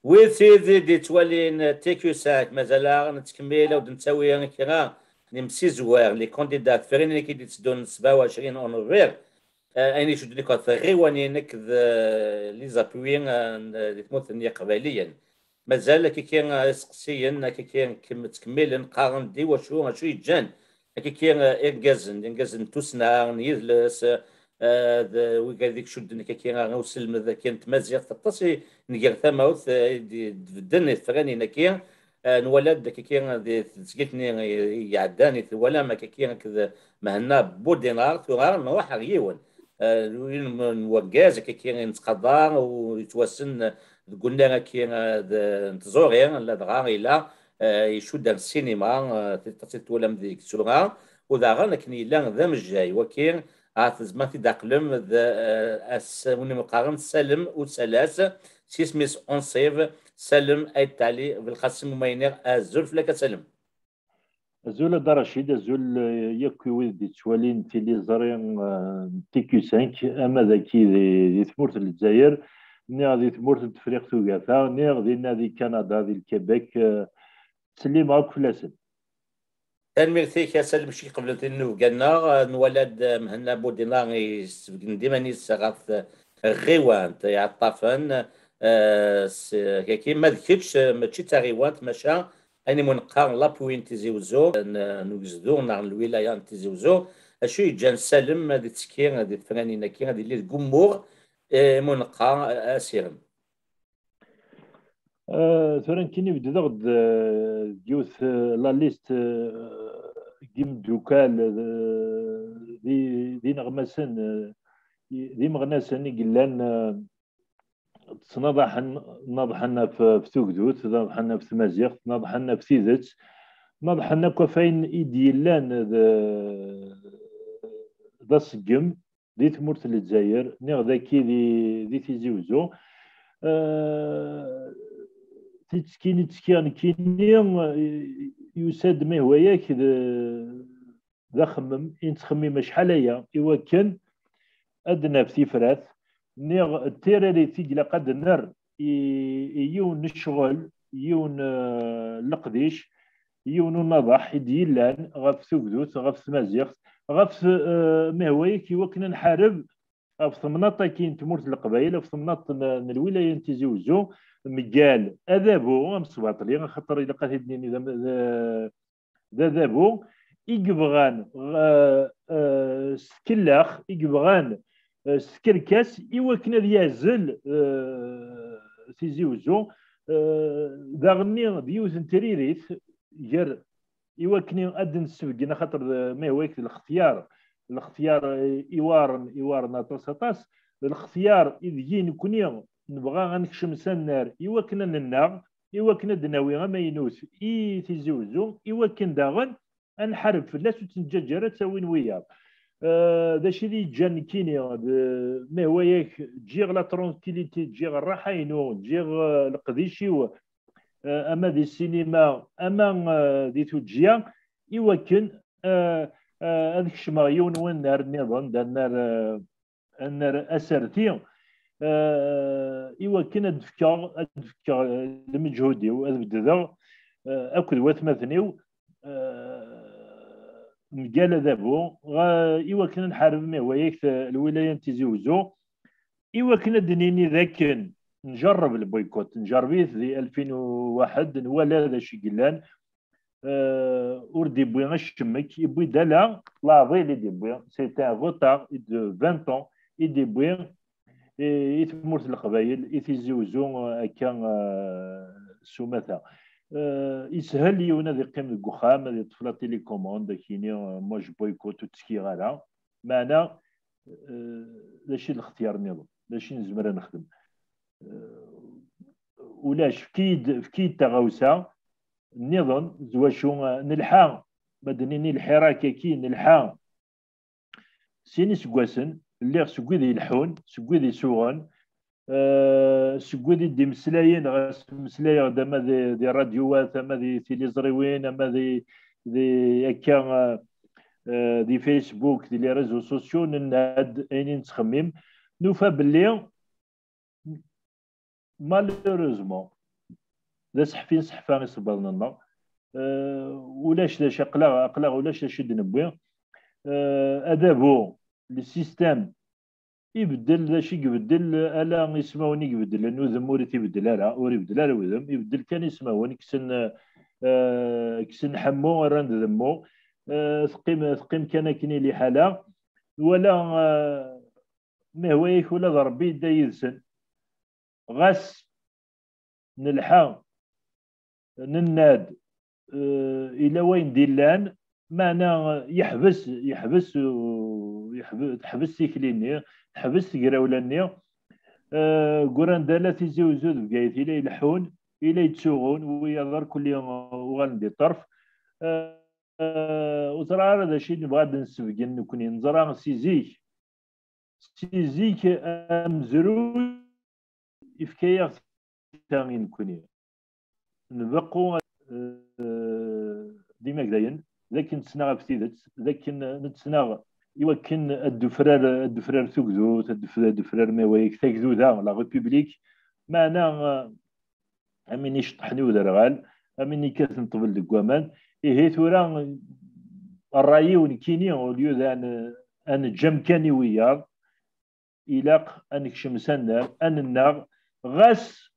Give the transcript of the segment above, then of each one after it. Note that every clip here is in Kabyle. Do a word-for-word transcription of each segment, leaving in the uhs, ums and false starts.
Wid tid i d-yettwalin T Q cinq, mazal-aɣ nettkemmil ad d-nettawi kra n yimsizwer, les candidats, tefranin i d-itteddun sba u ɛecrin en novembre. Eh, ayen icudden akk ɣer tɣiwanin akked, eh, les appuis, eh, n, eh, di tmurt n Yiqbayliyen. Mazal akkiki, eh, iseqsiyen, akkiki kem-, ttkemmilen, qqaren-d i wacu, acu yeǧǧan akkiki, eh, irgazen, irgazen n tussna, n yidles, eh, d wigad i icudden akkiki, eh, i uselmed akkiki n tmaziɣt. Aṭas i nger tamawt, eh, i d-, d-bedden i tefranin-agi. Eh, nwala-d akkiki di tesgilt-nni i, i iɛeddan, i twalam akkiki akked Mhenna Budinar, tura nruḥ ɣer yiwen. Eh, yiwen n, n urgaz akkiki i nettqadar u yettwassen deg unnar akkiki, eh, d, n tẓuri, ladɣa yella, eh, icudd ar ssinima, eh, tiṭ-, ad tt-twalam deg tsura, u daɣen akken yella d amejjay, waki, ah, tzemrem ad t-id-taqlem d, eh, ass, win i qqaren Salem Usalas, s yisem-is unṣib, Salem Ayt Ɛli Belqasem Umayniɣ, azul fell-ak a Salem. Azul a Dda Racid, azul, eh, yakk i wid d-yettwalin tiliẓri, eh, n T Q cinq, ama dagi di, di tmurt n Lezzayer, niɣ di tmurt n Tefriqt Ugafa, niɣ dinna di Kanada, di Lkebek, eh, ttsellimeɣ akk fell-asen. Tanemmirt-ik a Salem, icki qeblen tinubga-nneɣ, eh, nwala-d, eh, Mhenna Budina yessebgen-d iman-is ɣef, eh, tɣiwant Iɛeṭṭafen, eh, s, kaki, ma d kečč, eh, mačči d taɣiwant, maca ayen i mu neqqar l'appui n Tizi Uzzu, n, n ugezdu neɣ n lwilaya n Tizi Uzzu, acu yeǧǧan Salem ad ittekki di tefranin-agi, ad yili deg umuɣ, eh, i mu neqqar, eh, asirem? Eh, tura nekkini beddeɣ-d, eh, deg yiwet, eh, la liste, eh, n yimeddukal, eh, d, d ineɣmasen, eh, d imeɣnasen i yellan, eh, ttnaḍaḥen, naḍḥen ɣef, ɣef tugdut, naḍḥen ɣef tmaziɣt, naḍḥen ɣef tidet, naḍḥen akk ɣef wayen i d-yellan d, d aṣeggem di tmurt n Lezzayer, niɣ daki di, di Tizi Uzzu. Eh, titekkin i ttekkiɣ nekkini, eh, yusa-d ma ihwa-yak d, d axemmem i nettxemmim acḥal aya i wakken ad d-naf tifrat, niɣ d tiririt i ilaq ad d-nerr i, i yiwen n ccɣel, yiwen, eh, n leqdic, yiwen n unaḍaḥ i d-yellan ɣef tugdut, ɣef tmaziɣt, ɣef, eh, ma ihwa-yak i wakken ad nḥareb ɣef temnaḍt-agi n tmurt n Leqbayel, ɣef temnaḍt n, n lwilaya n Tizi Uzzu, mgal adabu amesbaṭli, axaṭer ilaq ad t-id-nini d am-, d, d adabu i yebɣan, eh, eh, s tkellax, i yebɣan, eh, s tkerkas, i wakken ad yazel, eh, Tizi Uzzu, eh, daɣenni d yiwet n tririt gar i wakken ad d-nessebgen, axaṭer d, ma ihwa-yak d lextyar, lextyar, eh, iwaren, iwaren aṭas, aṭas, d lextyar i deg i nekni nebɣa ad nekcem s annar i wakken ad nennaɣ, i wakken ad d-nawi amaynut i Tizi Uzzu, i wakken daɣen ad nḥareb fell-as, ur tt-neǧǧaǧ ara ad tt-awin wiyaḍ. Eh, d acu i d-yeǧǧan nekkini, d, ma ihwa-yak, ǧǧiɣ la tranquillité, ǧǧiɣ rraḥa-inu, ǧǧiɣ, eh, leqdic-iw, eh, ama di ssinima, ama, eh, di tuǧǧya, i wakken, eh, eh, ad kecmeɣ yiwen wennar nniḍen, d annar, eh, annar aserti, eh, i wakken ad d-fkeɣ, ad d-fkeɣ, eh, lmeǧhud-iw, ad beddeɣ, eh, akked watmaten-iw, eh, mgal adabu, ɣa-, i wakken ad nḥareb, ma ihwa-yak, t-, lwilaya n Tizi Uzzu, i wakken ad d-nini d akken njerreb lboycott, njerreb-it di alfin u waḥed, nwala d acu i yellan, eh, ur d-iwwi acemmek, iwwi-d ala leɛḍil i d-iwwi, c'est un retard de vingt ans i d-iwwi i, i tmurt n Leqbayel, i Tizi Uzzu, eh, akka, eh, s umata. Eh, yeshel yiwen ad iqqim deg uxxam, ad iṭṭef la télécommande, ad k-yini, eh, moi je boycotte, ur ttekkiɣ ara. Meɛna, eh, d acu i d lextyar nniḍen? D acu i nezmer ad nexdem? Eh, ulac, efk-iyi-d, efk-iyi-d taɣawsa nniḍen, d wacu, eh, nelḥa, ma d-nini lḥirak-agi, nelḥa sin iseggasen, lliɣ seg wid ileḥḥun, seg wid isuɣen, eh, seg wid i d-imeslayen, ɣas meslayeɣ-d ama di, di radyuwat, ama di tiliẓriwin, ama di, di akka, eh, eh, di Facebook, di les réseaux sociaux, nenna-d ayen i nettxemmim, nufa belli, malheureusement, d aseḥfi n seḥfa isebbaḍen-nneɣ. Eh, ulac d acu, aql-aɣ, aql-aɣ ulac d acu i d-newwi. Eh, adabu, le système, ibeddel d acu i ibeddel, ala ismawen i ibeddlen, udem ur t-ibeddel ara, ur ibeddel ara udem, ibeddel kan ismawen, kksen, eh, kksen ḥemmu, rran-d demmu, eh, teqqim, teqqim kan akken i liḥala, wala, eh, ma ihwa-yak ula d Ṛebbi yedda yid-sen. Ɣas nelḥa, nenna-d, eh, ila wayen d-illan, meɛna yeḥbes, yeḥbes, eh, yeḥbe-, teḥbes tikli-nni, teḥbes tegrawla-nni. Eh, ggran-d ala Tizi Uzzu d Bgayet, ila ileḥḥun, ila yettsuɣun, wiyaḍ irkelli, eh, uɣalen di ṭṭerf. Eh, eh, ur ẓriɣ ara d acu i nebɣa ad d-nsebgen nekkni. Neẓra si zik, si zik amezruy ifka-yaɣ ta i nekkni. Nbeqqu, eh, d imagdayen, d akken nettnaɣ ɣef tidet, d akken nettnaɣ i wakken ad d-tufrar, ad d-tufrar tugdut, ad d-tuf-, ad d-tufrar ma wayek tagduda, la République. Meɛna, eh, am win iceṭṭḥen i uderɣal, am win ikkaten ṭṭbel deg waman. Ihi tura, ṛṛay-iw nekkini, au lieu d-, ad n-, ad neǧǧ amkan i wiyaḍ, ilaq ad nekcem s annar, ad nennaɣ, ɣas,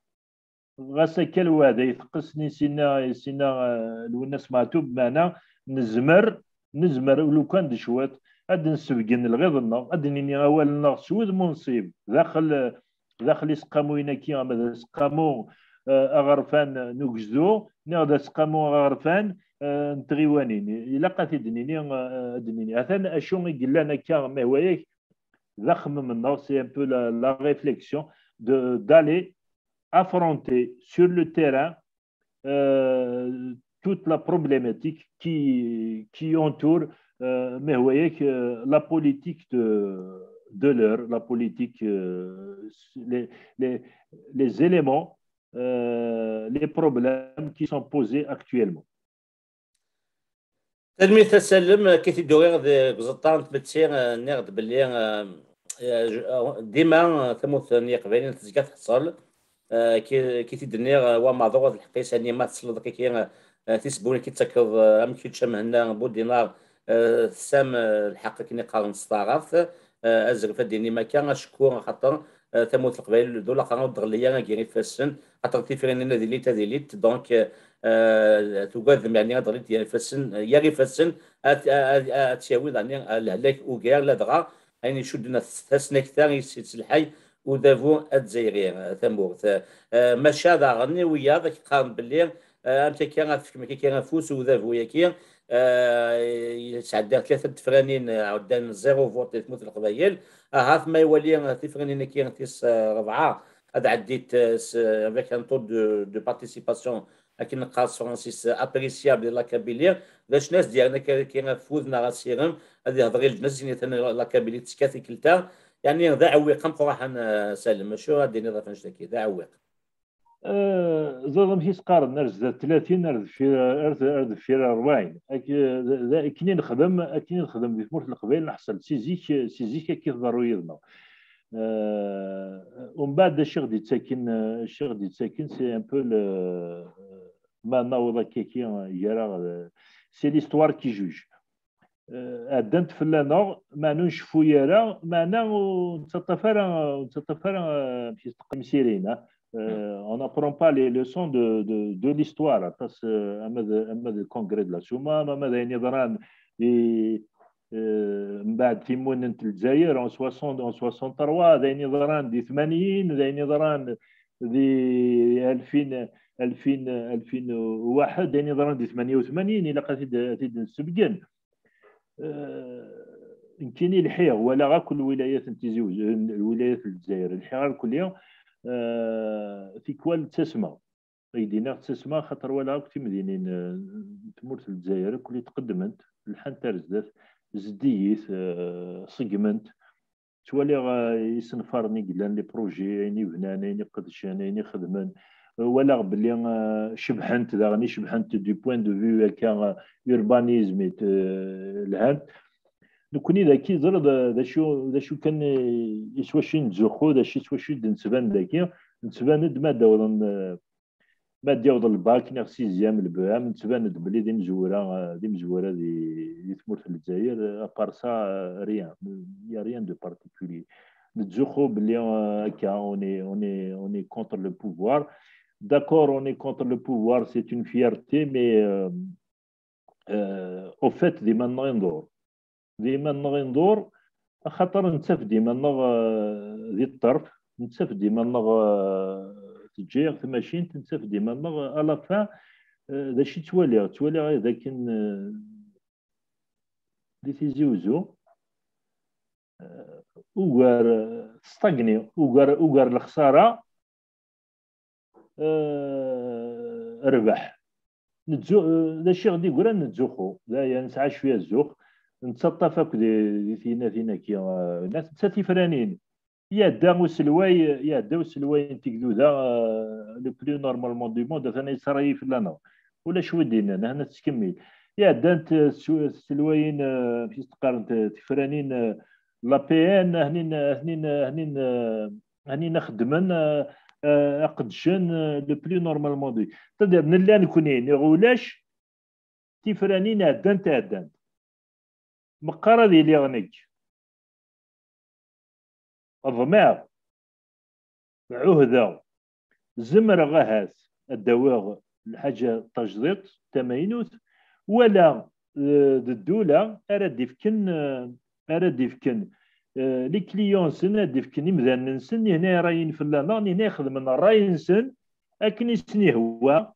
ɣas akka lweɛda iteqqes ni sinna, sinna, eh, Lwennas Meɛtub, meɛna nezmer, nezmer lukan d cwiṭ ad d-nsebgen lɣiḍ-nneɣ, ad d-nini awal-nneɣ s wudem unṣib, daxel, daxel iseqqamuyen-agi, ama d aseqqamu, eh, aɣerfan n ugezdu, neɣ d aseqqamu aɣerfan, eh, n tɣiwanin. Ilaq ad t-id-nini, eh, ad d-nini. Atan acu i yellan akka, ma hwa-yak, d axemmem-nneɣ, c'est un peu la, la réflexion de, d'aller affronter sur le terrain, euh, toute la problématique qui, qui entoure, euh, ma hwa-yak, euh, la politique de, de l'heure, la politique, euh, les, les, les éléments, euh, les problèmes qui sont posés actuellement. Tanemmirt a Salem, akka i t-id-uriɣ deg uẓeṭṭa n tmetti, eh, nniɣ-d belli, eh, eh, dima, eh, tamurt n Yiqbayliyen tezga teḥṣel. Eh, ki, ki t-id-nniɣ, eh, wa meɛduṛ ad lḥeqq-is, ani ma tesleḍ akka, eh, tisbun ki d-tettakeḍ, eh, am kečč a Mhenna Budinar, eh, tesɛam, eh, lḥeqq akken i qqaren s taɛrabt, eh, azref ad d-inim akka, acku axaṭer, eh, tamurt n Leqbayel d ulaqar ur d-ɣelli ara gar ifassen, axaṭer tifranin ad ilint, ad ilint, donc, eh, eh, tugadem, yeɛni, ad ɣlint gar ifassen, gar ifassen, ad, ad, ad, ad tt-yawi, yeɛni, lehlak ugar, ladɣa ayen icudden ɣef tasnakta i s-yettselḥay udabu azzayri, eh, tamurt. Eh, maca daɣen i wiyaḍ ad k-qqaren belli, eh, amek akka ad tefkem akka afus i udabu-yagi, eh, yesɛedda tlata n tefranin, eh, ɛuddan zéro vote di tmurt n Leqbayel. Ahat ma iwali, eh, tifranin-agi tis, eh, rebɛa ad ɛeddit, eh, s, avec un taux de, de participation, akken neqqar s tefransist, appréciable di la Kabylie. D acu i as-d-yerran akka, akka afud neɣ asirem, ad yehder i leǧnas, ini atan la Kabylie tekka tikkelt-a. Yeɛni d aɛewwiq ameqqran, eh, Salem. Acu ad d-tiniḍ ɣef annect-agi? D aɛewwiq. Eh, ẓriɣ amek i s-qqaren, ar zdat tlatin, ar deffir, ar, ar deffir rebɛin. Ak-, d, d, akken i nexdem, akken i nexdem di tmurt n Leqbayel, neḥṣel si zik, si zik akka i tḍerru yid-neɣ. Eh, umbeɛd, acu i ɣ-d-yettaken, acu i ɣ-d-yettaken, c'est un peu le, ma naweḍ akkaki gar-aɣ, c'est l'histoire qui juge. Eh, ɛeddant fell-aneɣ, meɛna ur nceffu ara, meɛna ur nettaṭṭaf ara, ur nettaṭṭaf ara, eh, amek i s-teqqar, timsirin, ah. Eh, on n'apprend pas les leçons de, de, de l'histoire. Aṭas, eh, ama d, ama d congrès de la Soummam, ama d ayen yeḍran di, eh, mbeɛd timunent n Lezzayer en soixante, en soixante-trois, d ayen yeḍran di tmanyin, d ayen yeḍran di alfin, alfin, alfin u waḥed, d ayen yeḍran di tmanya u tmanyin, ilaq ad t-id, ad t-id-nsebgen. Eh, nekkini lḥiɣ, walaɣ akk lwilayat n Tizi Wezzu, lwilayat n Lezzayer, lḥiɣ irkelli, eh, tikwal ttasmeɣ. Ay d-iniɣ ttasmeɣ, xaṭer walaɣ akk timdinin, eh, n tmurt n Lezzayer, irkelli tqeddment, lḥant ar zdat, zeddigit, eh, ṣeggment. Ttwaliɣ, eh, isenfaren i yellan, les projets, ayen i bnan, ayen i qedcen, ayen i xedmen. Eh, walaɣ belli, eh, cebḥent daɣen, i cebḥent du point de vue akka, eh, urbanisme, eh, lhant. Nekkni daki, ẓriɣ d, d acu, d acu kan, eh, i s wacu i nettzuxxu, d acu i s wacu i d-nettban daki, nettban-d ma d-awḍen, eh, Ma d-yaweḍ lbak, neɣ sixième, le B E M, nettban-d belli d imezwura, eh, d imezwura di, di tmurt n Lezzayer, eh, à part ça, eh, rien. Il y a rien de particulier. Nettzuxxu belli, eh, akka, on est, on est, on est contre le pouvoir. D'accord, on est contre le pouvoir, c'est une fierté, mais, euh, euh, au fait, dima nɣin dur. Dima nɣin dur, axaṭer nettaf-d iman-nneɣ, eh, di ṭṭerf, nettaf-d iman-nneɣ, eh, teǧǧa-yaɣ tmacint, nettaf-d iman-nneɣ, eh, à la fin, eh, d acu i ttwaliɣ? Ttwaliɣ d akken, eh, di Tizi Uzzu, eh, ugar, eh, testagni, ugar, ugar lexsara, eh, rrbeḥ. Netzu-, eh, d acu i ɣ-d-yeggran, nettzuxxu. D aya, nesɛa cwiya zzux. Nettaṭṭaf akk di, di tiynatin-agi, eh, netta tifranin. Iɛedda uselway, iɛedda uselway n tegduda, eh, le plus normalement du monde, atan yettṛayi fell-aneɣ. Ulac wi d-yennan, ahna tettkemmil. Iɛeddant, eh, s-, tselwayin, eh, amek i s-qqarent, eh, tifranin, eh, l'A P N, ahnin, ahnin, ahnin, eh, Anin xeddmen, eh, eh, aqeddcen, eh, le plus normalement du. C'est-à-dire, nella nekni, niɣ ulac, tifranin ɛeddant, ɛeddant. Meqqar ad iliɣ nekk. Ḍmeɣ, ɛuhdeɣ, zemreɣ ahat ad d-awiɣ lḥaǧa tajdiṭ, tamaynut, wala, eh, d ddula ara d-ifken, eh, ara d-ifken, eh, les clients-nsen, ad d-ifken imdanen-nsen, nihna irayen fell-aneɣ, nihna ixedmen ṛṛay-nsen akken i sen-ihwa.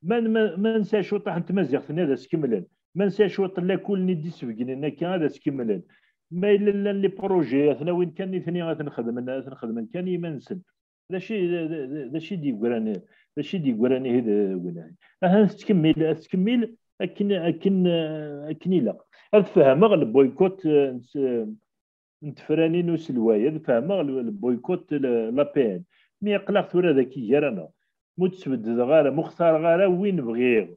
Ma, ma, ma nesɛa cwiṭaḥ n tmaziɣt-nni ad as-kemmlen, ma nesɛa cwiṭ n lakul-nni d-isbegnen akka ad as-kemmlen. Ma yella llan les projets, ad ten-awin kan nitni ad ten-xedmen, ad ten-xedmen kan i yiman-nsen. D acu i, d, d, d acu i d-yeggran, d acu i d-yeggran ihi d, d winna? Aha, tettkemmil, tettkemmil akken, akken, eh, akken ilaq. Ad fehmeɣ le boycott, eh, n s-, n tefranin n uselway, ad fehmeɣ le, le boycott, le, l'A P N. Mi aql-aɣ tura dagi gar-aneɣ. Mu tt-sbeddedeɣ ara, mu xtareɣ ara win bɣiɣ,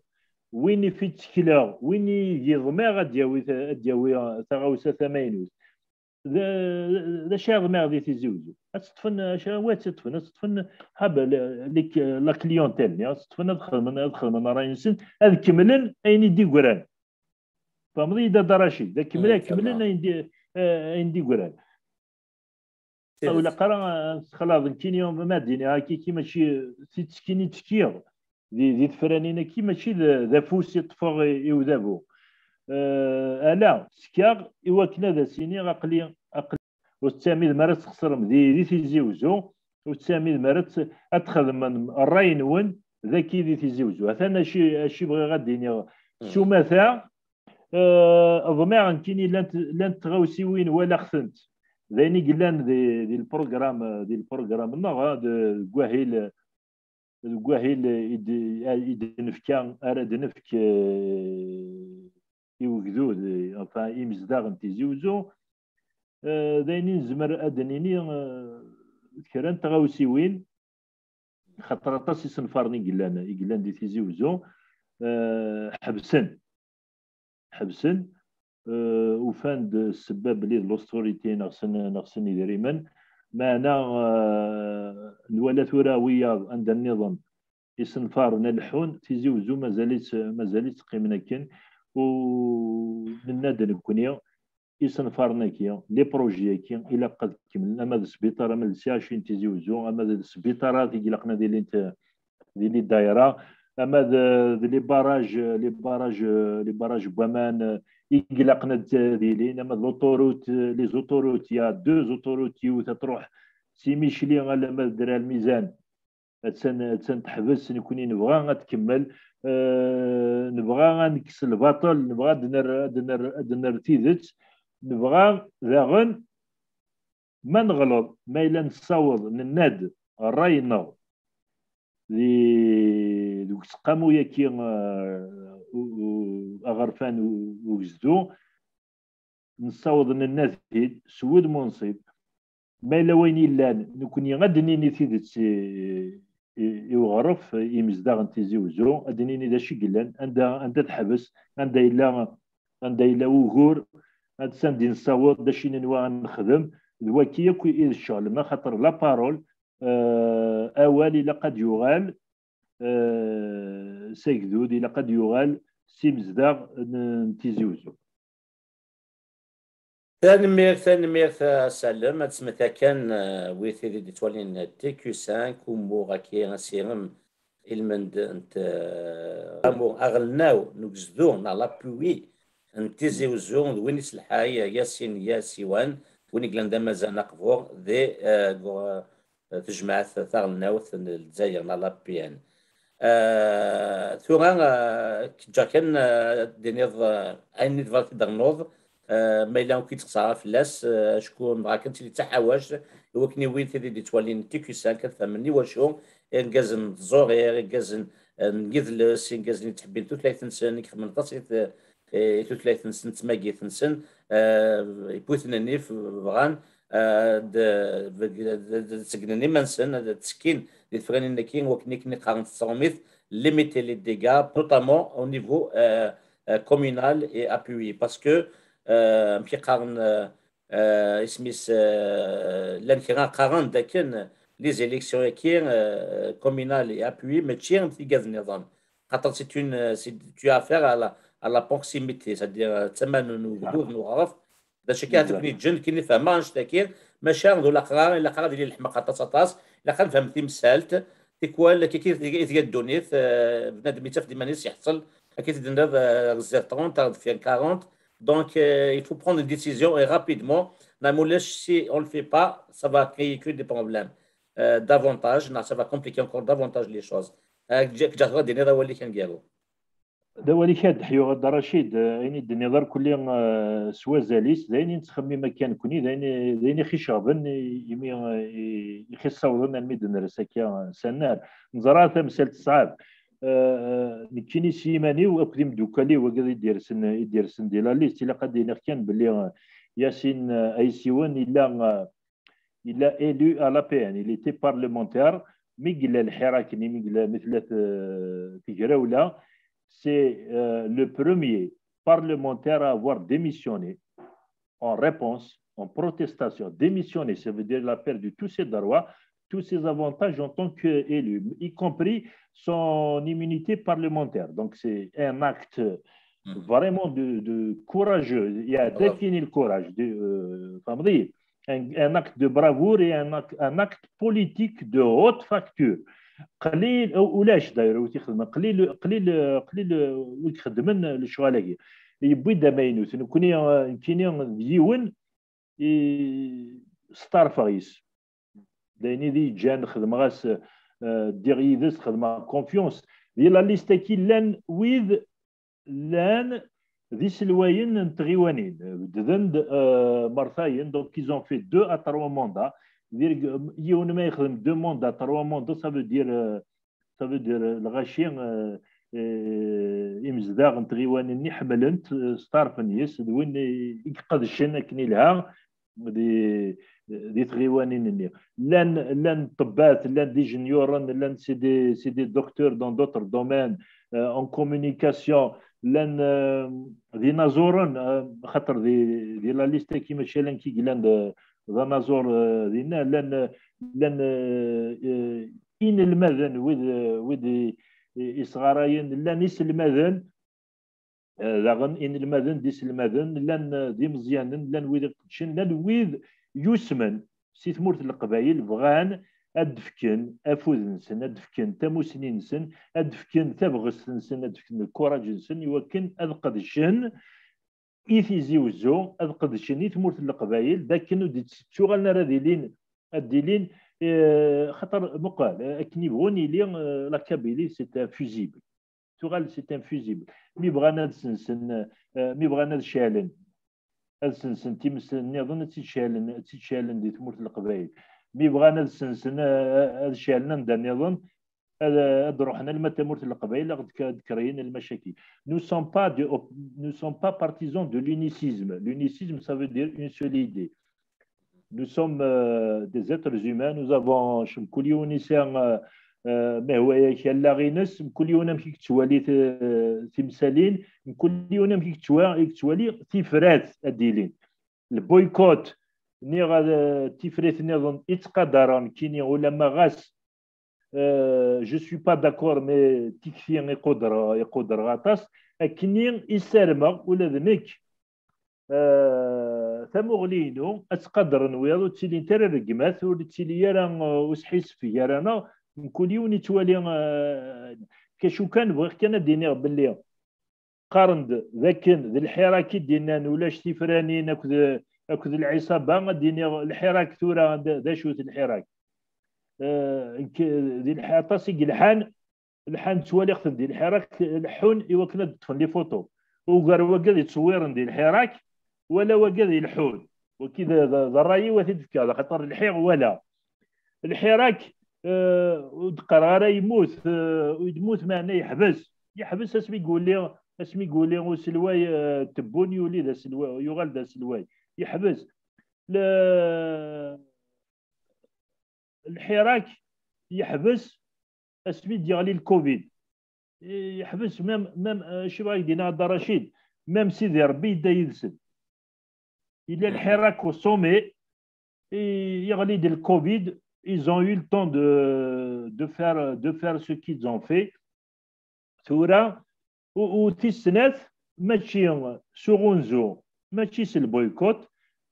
win i fi ttekleɣ, win i yeḍmiɣ ad d-yawi ta-, ad d-yawi taɣawsa tamaynut. D, d acu i ḍmiɣ di Tizi Uzzu? Ad tt-ṭṭfen, acu, wa ad tt-ṭṭfen? Ad tt-ṭṭfen, haba, le, le, la clientèle-nni, ad tt-ṭṭfen, ad xedmen, ad xedmen ṛṛay-nsen, ad kemmlen ayen i d-yeggran. Tfehmeḍ-iyi-d, a Dda Racid? Ad kemmlen, ad kemmlen ayen d-, eh, ayen d-yeggran. Ur ilaq ara, eh, ad texlaḍ nekkini, ma d-iniɣ akka, mačči, titekkin i ttekkiɣ di, di tefranin-agi, mačči d, d afus i ṭṭfeɣ i, i udabu. Eh, ala, ttekkaɣ i wakken ad as-iniɣ aql-i, aql-i, ur tettɛemmidem ara ad txeṣrem di, di Tizi Uzzu, ur tettɛemmidem ara ad t-, ad txedmem ṛṛay-nwen dagi di Tizi Uzzu. Atan acu, acu bɣiɣ ad d-iniɣ. S umata, eh, ḍmiɣ nekkini llant, llant tɣawsiwin, walaɣ-tent. D ayen i yellan di, di lprogram, di lprogram-nneɣ, eh, de, deg wahil, deg wahil i d-, i d-nefka, ara d-nefk, eh, i ugdud, eh, enfin, imezdaɣ n Tizi Uzzu, eh, d ayen i nezmer ad d-nini, eh, kra n tɣawsiwin, xaṭer aṭas isenfaren i yellan, i yellan di Tizi Uzzu, eh, ḥebsen. Ḥebsen, eh, ufan-d ssebba belli d l'austérité neɣsen, neɣsen idrimen. Meɛna, eh, nwala tura wiyaḍ anda nniḍen isenfaren ad leḥḥun, Tizi Uzzu mazal-itt, mazal-itt qqimen akken. U nenna-d nekkni, isenfaren-agi, les projets-agi, ilaq ad kemmlen, ama d sbiṭar, ama d C H U n Tizi Uzzu, ama d sbiṭarat i ilaqen ad ilint di les daïra, ama d, d les barrages, les barrages, les barrages n waman, eh, i ilaqen ad, ad ilin, ama d l'autoroute, eh, les autoroutes, il y a deux autoroutes, yiwet ad truḥ si Micli alamma d Dra Lmizan, attan, attan teḥbes, nekkni nebɣa ad tkemmel, eh, nebɣa ad nekkes lbaṭel, nebɣa ad nerr, ad nerr, ad nerr tidet, nebɣa daɣen ma neɣleḍ, ma yella nessaweḍ, nenna-d ṛṛay-nneɣ di, deg useqqamu-yagi, eh, u-, u-, aɣerfan u-, ugezdu, nessaweḍ nenna-t-id s wudem unṣib. Ma yella wayen yellan, nekkni ad d-nini tidet i, i, i uɣref, i imezdaɣ n Tizi Uzzu, ad d-nini d acu i yellan, anda, anda teḥbes, anda yella, anda yella wugur, ad s-, anda i nessaweḍ, d acu i nenwa ad nexdem, d waki akk i d ccɣel-nneɣ, axaṭer la parole, eh, awal ilaq ad yuɣal, eh, s agdud, ilaq ad d-yuɣal s imezdaɣ n, n Tizi Uzzu. Tanemmirt, tanemmirt a Salem. Ad smeta kan, eh, wid tid i d-ittwalin T Q cinq, umuɣ-agi asirem ilmend n t-, eh, umuɣ aɣelnaw n ugezdu neɣ l'appui n Tizi Uzzu d win iselḥay Yasin Yasiwan, win i yellan d amazan aqbur di, eh, gu-, eh, tejmaɛt taɣelnawt n Lezzayer neɣ l'A P N. Eh, tura, eh, k-ǧǧeɣ kan, eh, ad d-tiniḍ, eh, ayen i tebɣiḍ ad d-ternuḍ, eh, ma yella ur k-id-xṣareɣ fell-as, eh, acku nebɣa kan tili d taḥawact i wakken i wid tid i d-ittwalin T Q cinq ad fehmen iwacu irgazen n tẓuri, irgazen, eh, n yidles, irgazen i ttḥebbin tutlayt-nsen, i ixedmen aṭas i t-, i tutlayt-nsen, d tmagit-nsen, eh, iwwi-ten nnif, bɣan, eh, d, d, d, d, segnen iman-nsen, ad ttekkin di tefranin-agi, wakken i ken-qqaren s tṛumit, limiter les dégâts, notamment au niveau, euh, euh, communal et appuyé. Parce que, euh, amek i qqaren, euh, euh, isem-is, euh, llan kra qqaren-d akken les élections-agi, euh, communales et appuyées, mačči am tigad nniḍen. Xaṭer c'est une, euh, c'est, tu as affaire à la, à la proximité, c'est-à-dire, euh, d tama n ugdud, n uɣref, d acu akka i ken-yeǧǧen, ken-, fehmeɣ annect-agi, maca d ulaqrar, ilaq ad yili leḥmeq aṭas, aṭas, ilaq ad nefhem timsalt, tikwal, akka i, i tga ddunit, eh, bnadem yettaf-d iman-is yeḥṣel, akka i t-id-tenniḍ, eh, ar zdat trente, ar deffir quarante. Donc, eh, il faut prendre une décision et rapidement. Neɣ ma ulac, si on le fait pas, ça va créer que des problèmes, eh, davantage, neɣ ça va compliquer encore davantage les choses. Eh, ǧǧiɣ-, ǧǧiɣ-k ad d-tiniḍ awal-ik aneggaru. D awal-ik ad d-ḥyuɣ, a Dda Racid, eh, ayen i d-tenniḍ irkelli, eh, s wazal-is, d ayen i nettxemmim akka nekkni, d ayen i, d ayen i ɣ-iceɣben, i, imi, eh, i, i ɣ-issawḍen almi d-nres akka s annar. Neẓra tamsalt teṣɛeb. Eh, eh, nekkini s yiman-iw akked imeddukal-iw, wagad i d-yersen, i d-yersen di la liste, ilaq ad d-iniɣ kan belli, eh, Yasin, eh, Aysiwen yella, eh, il a élu à l'A P N, il était parlementaire, mi yella lḥir akken, mi yella, mi tella t-, tegrawla, c'est, euh, le premier parlementaire à avoir démissionné en réponse, en protestation. Démissionné, ça veut dire il a perdu tous ses droits, tous ses avantages en tant qu'élu, y compris son immunité parlementaire. Donc c'est un acte vraiment de, de courageux. Il a défini le courage. De, euh, فهمتي؟ Un, un acte de bravoure et un acte, un acte politique de haute facture. قليل، أو، ولاش داير وتخدم، قليل، قليل، قليل ويخدمن الشغل هي. يبوي دا ما ينوت. نكوني، نكيني ديون، ستار فايس. دايني دي جان خدمغاس، آه، دير يدس خدمة كونفيونس. دي لا ليست كي لان ويذ llan d iselwayen n tɣiwanin, bedden-d, euh, mertayen, donc ils ont fait deux à trois mandats. Yiwen ma yexdem deux mandats, trois mandats, ça veut dire, euh, ça veut dire, euh, lɣaci, euh, euh, imezdaɣ n tɣiwanin-nni ḥemmlen-t, euh, steṛfen yes, d win i, i iqedcen akken ilha di, di tɣiwanin-nni. Llan, llan ṭṭebbat, llan d ijenyuren, llan c'est des, c'est des docteurs dans d'autres domaines, euh, en communication, llan, euh, d inaẓuren, euh, xaṭer di, di la liste-agi mačči ala nekk i yellan d, d anaẓur, euh, dinna, llan, llan, euh, euh, inelmaden, wid, wid i, i, isɣarayen, llan iselmaden, eh, daɣen inelmaden d iselmaden, llan, eh, d imeẓyanen, llan wid iqeddcen, llan wid yusmen si tmurt n Leqbayel, bɣan ad d-fken afud-nsen, ad d-fken tamusni-nsen, ad d-fken tabɣest-nsen, ad d-fken lkuraǧ-nsen i wakken ad qedcen i Tizi Uzzu, ad qedcen i tmurt n Leqbayel, d akken ur d-ttuɣalen ara ad ilin, ad d-ilin, eh, xaṭer muqal, eh, akken ibɣun yili, eh, la Kabylie, c'est un fusible. Tuɣal, c'est un fusible. Mi bɣan ad sensen, eh, mi bɣan ad ceɛlen, ad sensen times nniḍen, ad tt-id-ceɛlen, ad tt-id-ceɛlen di tmurt n Leqbayel. Mi bɣan ad sensen, eh, ad ceɛlen anda nniḍen, ad, ad ruḥen alma tamurt n Leqbayel, ad d-, ad d-kreyen lmacakil. Nous sommes pas de, nous sommes pas partisans de l'unicisme. L'unicisme, ça veut dire une seule idée. Nous sommes, euh, des êtres humains, nous avons, mkul yiwen yesɛa, euh, euh, ma hwa yak allaɣ-ines, mkul yiwen amek i yettwali t-, timsalin, mkul yiwen amek i yettwa-, i yettwali tifrat ad d-ilin. Le boycott, niɣ, euh, tifrat nniḍen i ttqadaren kini ulamma ɣas, euh, Je suis pas d'accord, mais tikti iqudreɣ, iqudreɣ aṭas. Akkenni i ssarmeɣ ula d nekk, eh, tamuɣli-inu ad ttqadren wiyaḍ, ur ttilint ara rregmat, ur ttili ara, eh, usḥisef gar-aneɣ, mkul yiwen yettwali, eh, kacu kan, bɣiɣ kan ad d-iniɣ belli qqaren-d d akken d lḥirak i d-innan ulac tifranin akked, akked lɛisaba, ad d-iniɣ lḥirak tura d, d acu-t lḥirak? Eh, k-, di lḥ-, aṭas i yelḥan, lḥan ttwaliɣ-ten di lḥirak, leḥḥun i wakken ad d-ṭṭfen les photos. Ugar wagad yettṣewwiren di lḥirak, wala wagad ileḥḥun. Wagi d, d, d ṛṛay-iw ad t-id-fkeɣ, axaṭer lḥiɣ wala. Lḥirak, eh, ur d-qqareɣ ara yemmut, eh, ur yemmut, meɛna yeḥbes. Yeḥbes asmi yuli, asmi yuli uselway, eh, Tebboune yuli d aselway, yuɣal d aselway. Yeḥbes. Le-, lḥirak yeḥbes asmi d-yeɣli le covid. Yeḥbes même, même, eh, acu bɣa ak-d-iniɣ a Dda Racid, même Sidi Rebbi yedda yid-sen. Yella lḥirak au sommet, et yeɣli-d le covid, ils ont eu le temps de, de faire, de faire ce qu'ils ont fait. Tura, u, u tis snat, mačči s uɣunzu, mačči s lboycott,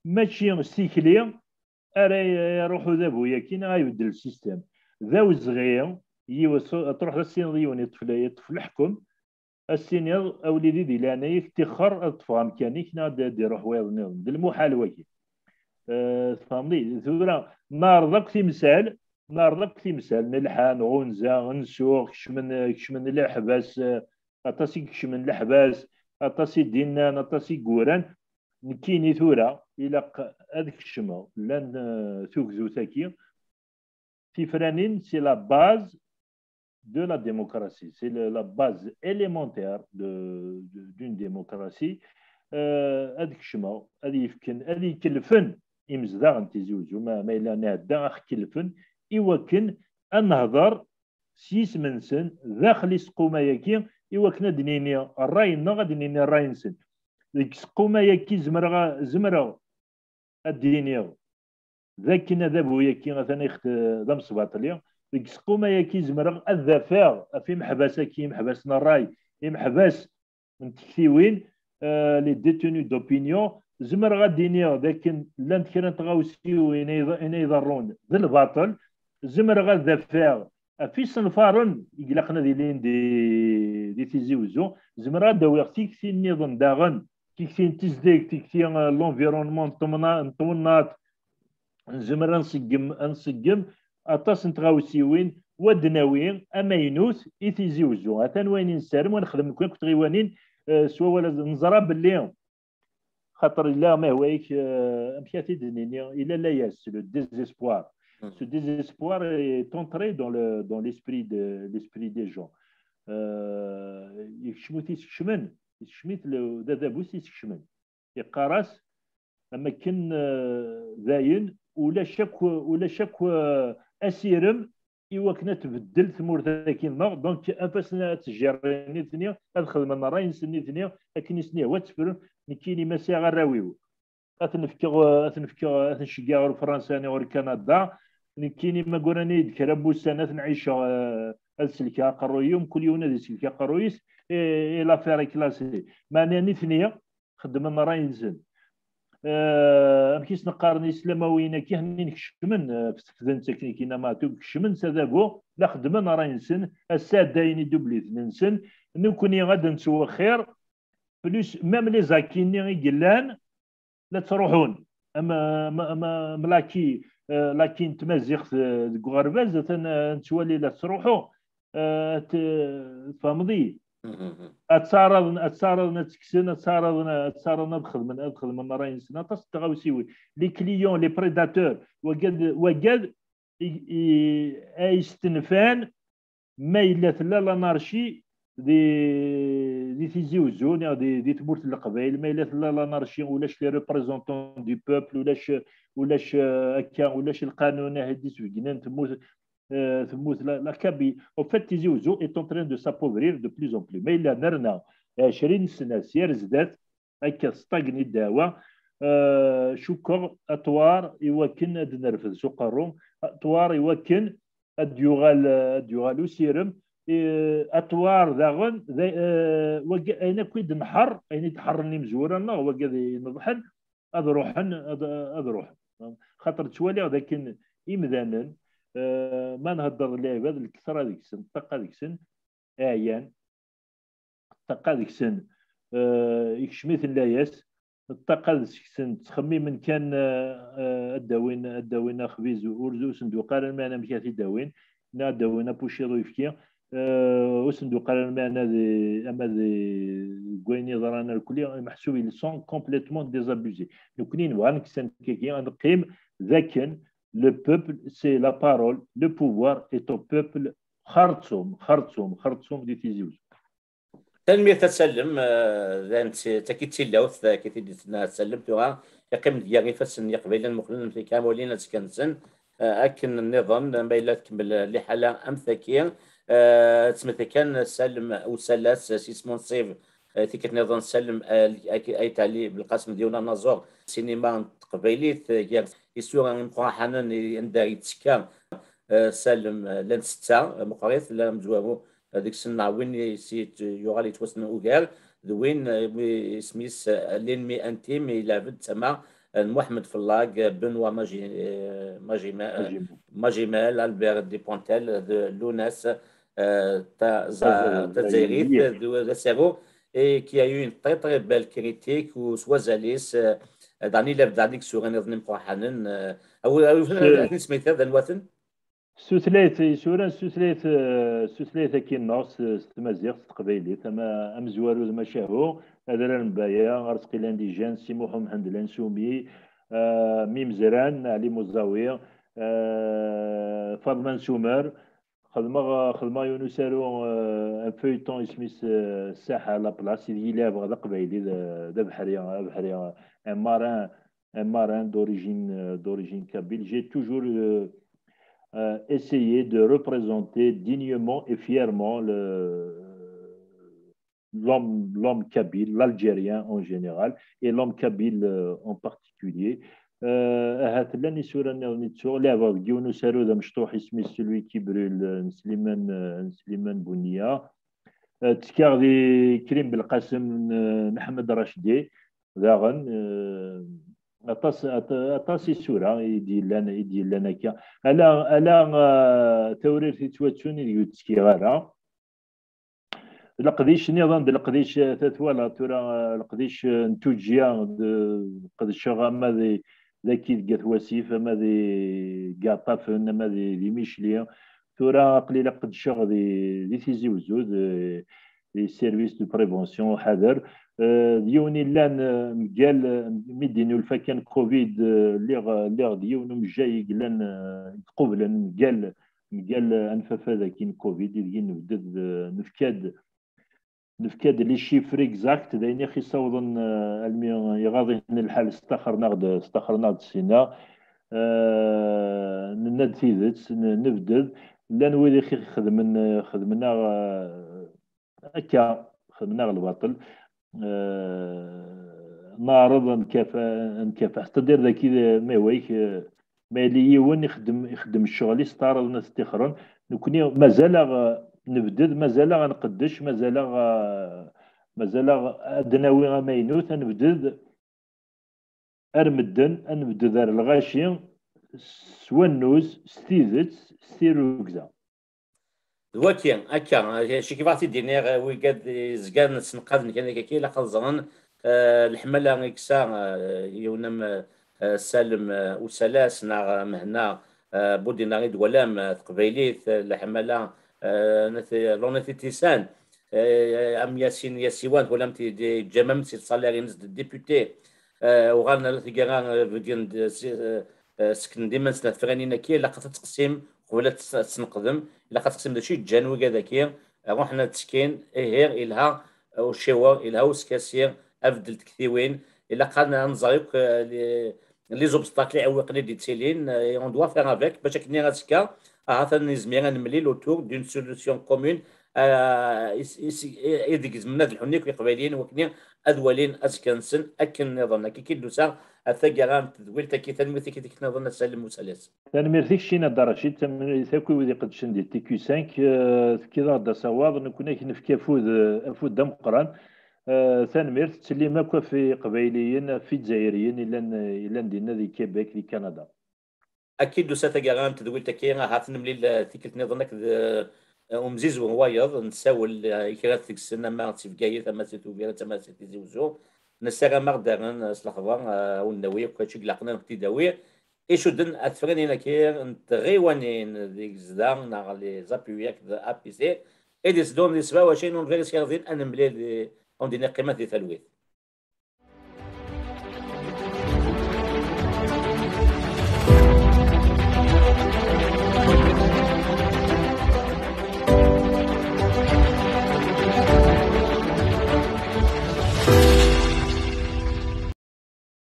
mačči s tikli ara iruḥ udabu-yagi neɣ ibeddel le système. D awezɣi, yiwet, ad truḥeḍ ad s-tiniḍ yiwen yeṭṭef le-, yeṭṭef leḥkem, ad s-tiniḍ, a wlidi, di leɛnaya-k, tixer ad ṭṭfeɣ amkan-ik neɣ ad, ad d-iruḥ wayeḍ nniḍen. D lmuḥal wagi. Eh, tfehmeḍ-iyi? Tura neɛreḍ akk timsal, neɛreḍ akk timsal, nelḥa, nɣunza, nsuɣ, kecmen, kecmen leḥbas, eh, aṭas i ikecmen leḥbas, aṭas i d-innan, aṭas i yuran. Nekkini tura ilaq ad kecmeɣ, llan, eh, tugdut-agi, tifranin, c'est la base de la démocratie, c'est le, la base élémentaire de, de, d'une démocratie. Euh, ad kecmeɣ, ad yefken, ad ikellfen imezdaɣ n Tizi Uzzu, ma, ma yella nɛedda, ad ɣ-kellfen i wakken ad nehder s yisem-nsen daxel i squma-yagi, i wakken ad d-nini ṛṛay-nneɣ, ad d-nini ṛṛay-nsen. Deg squma-yagi zemreɣ, zemreɣ ad d-iniɣ d akken adabu-yagi atan ixed d amesbaṭli. Deg squma-yagi zemreɣ ad d-afeɣ ɣef imeḥbas-agi, imeḥbas n ṛṛay, imeḥbas n tektiwin, euh, les détenus d'opinion. Zemreɣ ad d-iniɣ d akken llant kra n tɣawsiwin ay iḍ-, ay iḍerrun d lbaṭel. Zemreɣ ad d-afeɣ ɣef isenfaren i ilaqen ad ilin di, di Tizi Uzzu. Zemreɣ ad d-awiɣ tikti nniḍen daɣen, tikti n tezdeg, tikti, euh, l'environnement n temna-, n twennaḍt. Nezmer ad nṣeggem, ad nṣeggem aṭas n tɣawsiwin, wa d-nawi amaynut i Tizi Uzzu. Atan wayen i nessaram, wa nexdem nekkni akked tɣiwanin, eh, s wawal ad neẓra belli, xaṭer yella ma hwa-yak, eh, amek ad t-id-nini, ila layas, c'est le désespoir. Ce désespoir est entré dans le, dans l'esprit de, l'esprit des gens. Eh, yekcem-it isekcmen, yekcem-it le-, d adabu s isekcmen. Yeqqar-as, am akken, eh, dayen, ulac akk, ulac akk, eh, asirem i wakken ad tbeddel tmurt-agi-nneɣ. Donc, anef-asen ad ttjerrin nitni, ad xedmen ṛṛay-nsen nitni, akken i sen-yehwa ad tt-frun. Nekkini ma sɛiɣ arraw-iw, ad ten-fkeɣ, ad ten-fkeɣ, ad ten-ceggeɣ ɣer Fransa neɣ ɣer Kanada. Nekkini ma gguran-iyi-d kra n wussan ad ten-ɛiceɣ, eh, ad selkeɣ aqerruy-iw, mkul yiwen ad isellek aqerruy-is, et, et l'affaire est classée. Meɛna nitni xeddmen ṛṛay-nsen. Eh, amek i sen-qqaren islamawiyen-agi, hennin kecmen, eh, ɣef tefdent akken i k-yenna Maɛtub, kecmen s adabu, la xeddmen ṛṛay-nsen, ass-a ɛeddayen idubliten-nsen, nekkni ad nettwexxir, plus même les acquis-nni i yellan, la ttruḥun. Am, am, am, am l'acquis, eh, l'acquis n tmaziɣt, eh, deg uɣerbaz, atan, eh, nettwali la ttruḥu. Eh, t-, tfehmeḍ-iyi? Ad ttɛaraḍen, ad ttɛaraḍen ad tt-kksen, ad ttɛaraḍen, ad ttɛaraḍen ad xedmen, ad xedmen ṛṛay-nsen. Aṭas n tɣawsiwin. Les clients, les prédateurs, wagad, wagad i, i, ay stenfan ma yella tella l'anarchie di, di Tizi Uzzu, neɣ di, di tmurt n Leqbayel, ma yella tella l'anarchie, ulac les représentants du peuple, ulac, ulac, eh, akka, ulac lqanun, ah, i d-isbeggnen, temmut, eh, temmut la, la Kabylie. En fait, Tizi Uzzu est en train de s'appauvrir de plus en plus. Ma yella nerna ɛecrin sna sya ar zdat, akka testagni ddeɛwa, eh, cukkeɣ aṭwar i wakken ad nerfed s uqerru, aṭwar i wakken ad d-yuɣal, ad d-yuɣal usirem. Eh, aṭwar daɣen, d, eh, wagi, ayen akk i d-nḥer, ayen i d-ḥerren imezwura-nneɣ, wagi ad ineḍḥen, ad ruḥen, ad, ad ruḥen. Xaṭer ttwaliɣ d akken imdanen, eh, ma nhedder d lɛibad, lketṛa deg-sen, ṭṭaqa deg-sen, ɛyan, ṭṭaqa deg-sen, eh, ikcem-iten layas, ṭṭaqa deg-sen ttxemmimen kan, eh, eh, ad d-awin, ad d-awin axbiz ur, ur sen-d-uqal ara lmeɛna amek ad t-id-awin, neɣ ad d-awin apuciḍ uyefki, eh, ur sen-d-uqal ara lmeɛna di, ama di, deg wayen yeḍran irkelli, meḥsub ils sont complètement désabusés. Nekkni nebɣa ad nekkes annect-agi, ad neqqim d akken le peuple, c'est la parole, le pouvoir est au peuple, xerṣum, xerṣum, xerṣum di Tizi Uzzu. Tanemmirt a Salem, eh, d, d tagi d tilawt, eh, tagi i d-tenna a Salem, tura yeqqim-d gar ifassen n Yiqbayliyen muqlen am tikamurin azekka-nsen, eh, akken nniḍen, ma yella tkemmel liḥala am tagi, eh, ttmeti kan Salem usalas, eh, si Smunsib, eh, tikkelt nniḍen Salem, eh, Ayt Ɛli Belqasem d yiwen anaẓur sinima n teqbaylit, eh, gar isura imeqqraḥanen i, anda yettekka, eh, Salem, eh, llan setta, eh, meqqrit, llan amezwaru, eh, deg-sen neɣ win i s-, yet-, yuɣal yettwassnen ugar, d win, eh, wi-, isem-is, eh, L'ennemi intime, ilɛeb-d tama, eh, n Muḥemmed Fellag, eh, Benoît Magi-, eh, Magima-, eh, Magimel, Albert Dupontel, eh, d Lunas, eh, ta-, za-, Tazzayrit, eh, d, d asaru, et qui a eu une très, très belle critique, u s wazal-is, eh, dan ilab dan deg isura-nniḍen imeqqraḥanen, eh, awi, awi, awi, awi, isem-is, d anwa-ten? S tutlayt, isura s tutlayt, eh, s tutlayt akkin-nneɣ, s, s tmaziɣt, s teqbaylit, ama amezwaru d Macahu, Adrar n Baya, Arezqi Landijane, Si Muḥ Umḥend Lansumi, eh, Mimezran, Ɛli Muzawi, eh, Faḍma n Sumer. Xedmeɣ, xedmeɣ yiwen usaru, eh, un feuilleton isem-is, eh, Saḥa la place, ideg i leɛbeɣ d aqbayli, d, d abeḥri, abeḥri, un marin, un marin d'origine, euh, d'origine kabyle. J'ai toujours, euh, euh, essayé de représenter dignement et fièrement le, l'homme, l'homme kabyle, l'Algérien en général, et l'homme kabyle, euh, en particulier. Euh, ahat llan isura nniḍen i ttuɣ, leɛbeɣ deg yiwen usaru d amecṭuḥ, isem-is Celui qui brûle, euh, n Sliman, euh, n Sliman Buniya. Euh, ttekkaɣ di Krim Belqasem n, n Ḥmed Racdi, daɣen, euh, aṭas, aṭ-, aṭas isura i d-yellan, i d-yellan akka. Ala, ala, euh, tawrirt yettwattun ideg ur ttekkiɣ ara. D leqdic nniḍen, d leqdic, eh, tatwala tura, eh, leqdic, eh, n tuǧǧya, d, qedceɣ ama di, dagi deg At Wasif, ama di Gaṭafen, ama di, di Micli. Tura aql-i la qedceɣ di, di Tizi Uzzu, di, di service de prévention, ḥader. Eh, d yiwen illan, eh, mgal, eh, mi d-inulfa kan covid, eh, lliɣ, lliɣ d yiwen umejjay i yellan, eh, i iqublen mgal, mgal anfafa dagi n covid, ideg i nebded, eh, nefka-d, nefka-d les chiffres exacts, d ayen i ɣ-isawḍen, eh, almi iɣaḍ-iten lḥal, staxren-aɣ-d, staxren-aɣ-d sina. Eh, nenna-d tidet, n-, nebded. Llan wid i ɣ-ixedmen, eh, xedmen-aɣ, eh, akka, xedmen-aɣ lbaṭel. Eh, neɛreḍ ad nkafa-, ad nkafaḥ. C'est-à-dire daki, eh, ma iwayek, eh, ma yella yiwen ixeddem, ixeddem ccɣel-is, teɛreḍen ad t-ṭixren. Nekkni mazal-aɣ, eh, nebded, mazal-aɣ ad nqeddec, mazal-aɣ, eh, mazal-aɣ ad d-nawi amaynut, ad nebded ar medden, ad nebded ar lɣaci, s wannuz, s tidet, s tirrugza. D waki, akka, cikkeɣ ad t-id-iniɣ, eh, wigad izgan ssenqaden kan akka, ilaq ad ẓren, eh, leḥmala i yeksa, eh, yiwen am, eh, Salem, eh, Usalas, neɣ, eh, Mehna, eh, Budina i d-twalam, eh, teqbaylit, eh, leḥmala, eh, nat-, l'honnêteté saine, eh, am Yasin Yasiwan, twalam-t, yeǧǧa-m am si lsalaire-ines d député, eh, uɣalen ar taggara, eh, beddlen-d, eh, si, eh, eh, seknen-d iman-nsen ɣef tɣanin-agi, ilaq ad teqsim qbel ad tes-, ad tesneqdem, ilaq ad teqsim d acu i ǧǧan wigad-agi, eh, ruḥen ad ttekkin, ihi ilha, eh, uciwer, ilha uskasi, abeddel tektiwin, ilaq ad nẓer akk, eh, les, les obstacles iɛewwiqen i d-yettilin, eh, on doit faire avec, bac akken azekka, Ahat ad nezmir ad nemlil autour d'une solution commune, ah, is- is- i deg zemren ad lḥun akk Iqbayliyen, wakken ad walin azekka-nsen akken nniḍen. Akka i d-nusa ar taggara n tedwilt-agi. Tanemmirt-ik i tikkelt nniḍen, a Salem Usalas. Tanemmirt-ik, Cina Dda Racid, tanemmirt akk i wid iqeddcen di T Q cinq, eh, tefkiḍ-aɣ-d asawaḍ, nekkni ad k-nefk afud, eh, afud d ameqqran. Eh, tanemmirt, ttsellim akk ɣef Iqbayliyen, ɣef Izzayriyen yellan, yellan dinna di Québec, di Canada. Akka i d-tusa taggara n tedwilt-agi, ahat nemlil, eh, tikkelt nniḍen akked, eh, umzizwe n wayeḍ, nessawel, eh, i kra deg-sen, ama si Bgayet, ama si Tubiret, ama si Tizi Uzzu. Nessaram ad aɣ-d-rren, eh, s lexbar, eh, ad wen-nawi akk acu i ilaqen ad wen-t-id-awi. Icudden ɣer tefranin-agi n tɣiwanin deg zda neɣ les appuis akked A P C, i d-iteddun di sebɛa u ɛecrin ungal iskerdin, ad nemlil di, ad wen-d-iniɣ qqimet di talwit.